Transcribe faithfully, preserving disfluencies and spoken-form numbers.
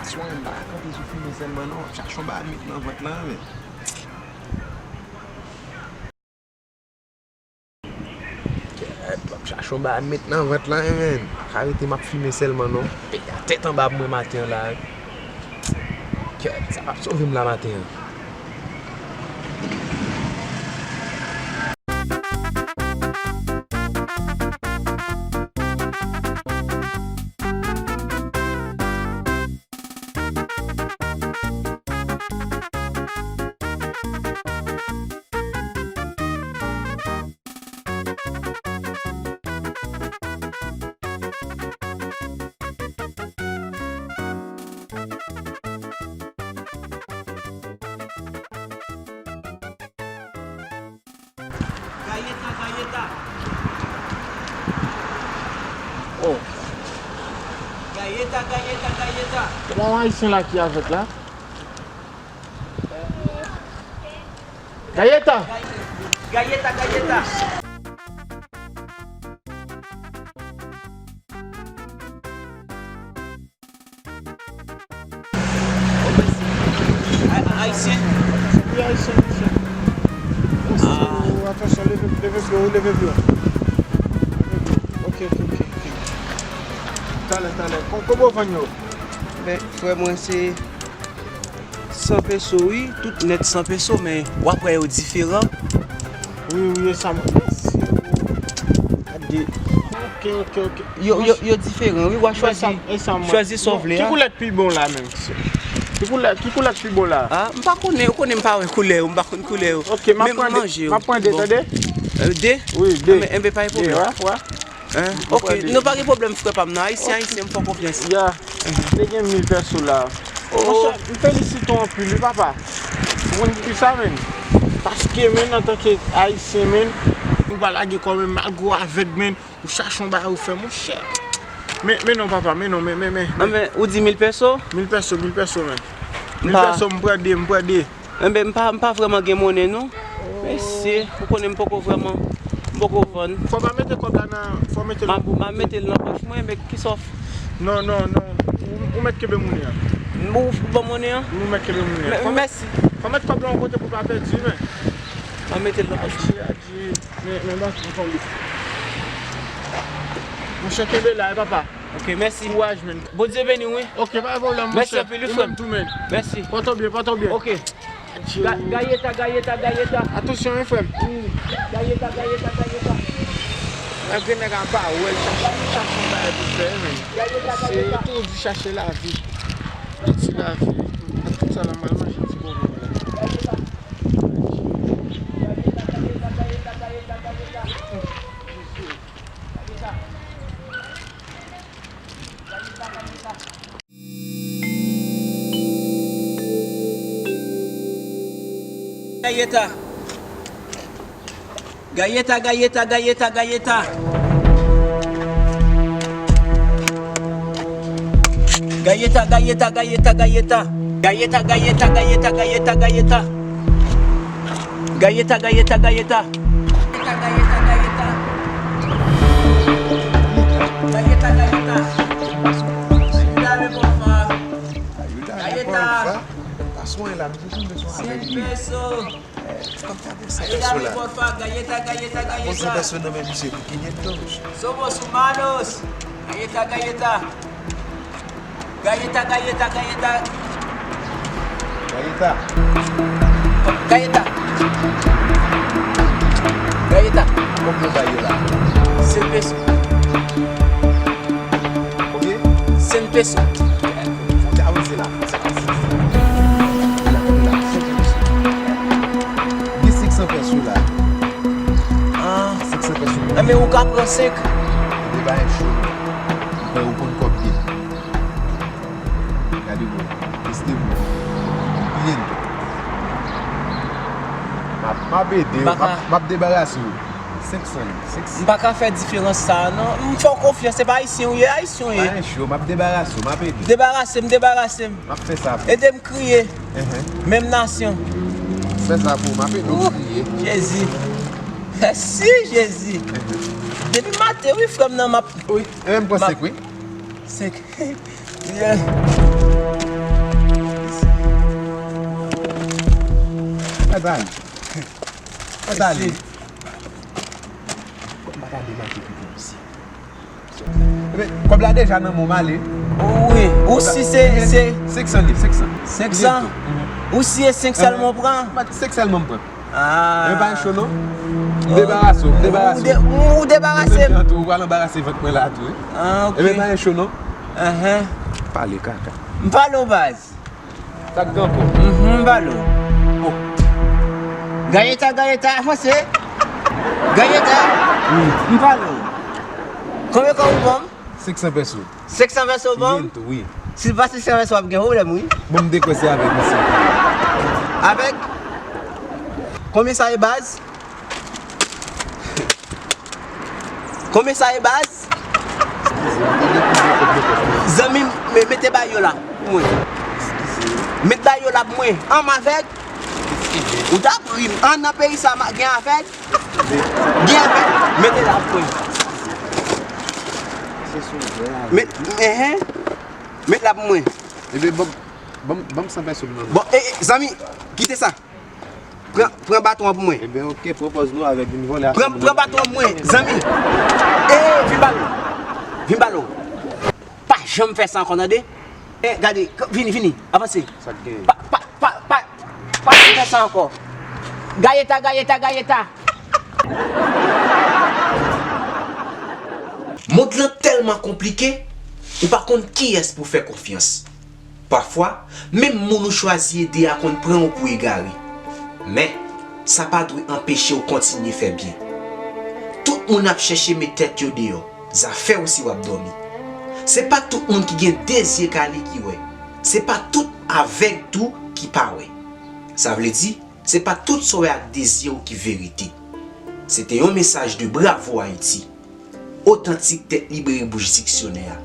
Swan, m pa ka kanpe sou fimen sèlman non, m ap chache yon bagay met nan vant lan, men. Kèt, m ap chache yon bagay met nan vant lan, men. Pa ka rete m ap fimen sèlman non. Peyi a tèt anba pou mwen maten an la. Kèt, sa p ap sove m la maten an. Gayeta, Gayeta. Oh. Gayeta, Gayeta, Gayeta. Se pa yon Ayisyen la ki avèk la? Gayeta! Gayeta, Gayeta. Oh, mèsi. A-, a-, Ayisyen? Wi, Ayisyen, Ayisyen. Ah. Atansyon, leve, leve pye w, leve pye w. Ok, ok, ok, ok. Talè, talè. Kon-, konbyen w vann yo? Men, frè mwen, se san peso, wi. Tout nèt san peso, men w ap wè yo diferan. Wi, wi, e sa mwen. Gade. Ok, ok, ok. Yo, yo, yo diferan, wi. W a chwazi, chwazi sa w vle a. Ki koulè k pi bon la menm? Ki koulè, ki koulè k pi bon la? Ah, m pa konnen, ou konnen m pa wè koulè yo, m pa konn koulè yo. Ok, m ap pran de, m ap pran de, tande? Euh, de? Wi, de. Enben, enben, pa gen pwoblèm. Hein? Ok, nou pa gen pwoblèm, frè pa m nan. Ayisyen, ayisyen, m fè w konfyans. Ya. Te gen mil pèso la. Oh. Monchè, m felisite w anpil, wi, papa. Ou konn kisa, menn? Paske, menn, antanke ayisyen, menn, ou pa lage kò, menn, malgre w avèg, menn, ou chache yon bagay ou fè, monchè. Men, men non, papa, men non, men, men, men, men. Anben, ou di mil pèso? Mil pèso, mil pèso, menn. Mil pèso, m pran de, m pran de. Enben, m pa, m pa vrèman gen monnen, non. Mesye, ou konnen m poko vrèman, m poko vann. Fò pa mete kòb la nan, fò mete l nan pòch. M a mete l nan pòch mwen, men ki sa w f-, non, non, non. Ou, ou mèt kenbe monnen an. Ou, ou ban monnen an? Ou mèt kenbe monnen an. Mèsi. Fò mèt kòb la yon kote pou l pa pèdi, men. M a mete l nan pòch mwen. Adje, adje. Men, men, bak, m fè w li. Monchè, kenbe la, e papa. Ok, mèsi. Kouraj, menn. Bondye beni w, wi. Ok, pa gen pwoblèm, monchè. Mèsi anpil, wi, frè m. Ou menm tou, menn. Mèsi. Pòte w byen, pòte w byen. Ok. Adje. Ga-, Gayeta, Gayeta, Gayeta. Atansyon, wi, frè m. Gayeta, Gayeta, Gayeta. Malgre nèg la pa wè l, chache, chache yon bagay pou fè, menn. Gayeta, Gayeta. Se toujou chache lavi. Ti lavi. Ak tout sa la, m al manje ti bonbon la. Gayeta. Gayeta, Gayeta, Gayeta, Gayeta, Gayeta. Gayeta. Gayeta, Gayeta, Gayeta, Gayeta. Gayeta, Gayeta, Gayeta, Gayeta. Gayeta, Gayeta, Gayeta, Gayeta, Gayeta. Gayeta, Gayeta, Gayeta. Gayeta, Gayeta, Gayeta. Gayeta, Gayeta. Ayuda, mi porfa. Ayuda, mi porfa. Gayeta. Paswen la, misye sanble son avèg li. Cien pesos. Kòm sa gen san pèso la. Ayuda, mi porfa. Gayeta, gayeta, gayeta. Bon, san pèso nan men misye pou kinyentos. Somos humanos. Gayeta, gayeta. Gayeta, gayeta, gayeta. Gayeta. Gayeta. Gayeta. Konbyen w bay yo la? Sen peso. Konbyen? Sen peso. Fò w te avanse la. Gen senk san pèso la. Ah. Senk san pèso. Enben, ou ka pran senk. Ebyen, pa gen cho. Mwen, ou konn kòb ye. Gade bon, teste bon. Kliyanto. M ap, m ap ede w, m ap, m ap debarase w. Senk san, senk san. M pa ka fè diferans sa a, non. M fè w konfyans, se pa ayisyen ou ye, ayisyen ou ye. Pa gen cho, m ap debarase w, m ap ede w. Debarase m, debarase m. M ap fè sa pou ou. Ede m kriye. Menm nasyon. Fè sa pou ou, m ap ede w kriye. Jezi. Mèsi, Jezi. Depi maten, wi, frè m nan, m ap. Wi, e m pran senk, wi. Senk. Yeah. Sali. Sali. Kòb la deja nan men w, m ale. Wi, ou si se, se senk san li, senk san. Senk san? Ou si e senk sèlman w pran? Senk sèlman m pran. Ah. Men pa cho non. M debarase w, m debarase w. Ou de-, ou debarase m? Ou pral anbarase vant mwen la tou, wi. Ah, ok. Ebyen pa cho non. Ahan. Pale kaka. M pale w baz. Sa k gen ankò? Mhm, m pale w. Oh. Gayeta, Gayeta, avanse. Gayeta, m pale w. Konbyen kòb ou ban m? Senk san pèso. Senk san pèso ban m? Yen tou, wi. Si l pa senk san pèso, w ap gen pwoblèm, wi. Bon, m te kwè se avèk misye. Avèk? Konbyen sa ye, baz? Konbyen sa ye, baz? Zanmi m, me-, mete bay yo la pou mwen. Met bay yo la pou mwen. Anm avèg. Ou t ap ri m. An nan peyi sa, gen avèg? Gen avèg? Mete la pou mwen. Met, enhen. Met la pou mwen. Ebyen, ban m, ban m, ban m san pèso m nan men. Bon, e, e, zanmi, kite sa. Pran, pran baton an pou mwen. Ebyen, ok, pran pòz nou avèk vin vòlè. Pran, pran baton an pou mwen, zanmi. E, vin ba l. Vin ba l. Pa janm fè sa ankò, tande? E, gade, k-, vini, vini, avanse. Sa k gen? Pa, pa, pa, pa, pa janm fè sa ankò. Gayeta, Gayeta, Gayeta. Mond lan tèlman konplike, ou pa konn kiyès pou fè konfyans. Pafwa, menm moun ou chwazi ede a konn pran w pou egare. Men, sa pa dwe anpeche w kontinye fè byen. Tout moun ap chèche met tèt yo deyò, zafè w si w ap dòmi. Se pa tout moun ki gen de zye kale ki wè. Se pa tout avèg tou ki pa wè. Sa vle di, se pa tout sa w wè ak de zye w ki verite. Se te yon mesaj de Bravo Haïti. Otantik tèt libre bouch diksyonè a.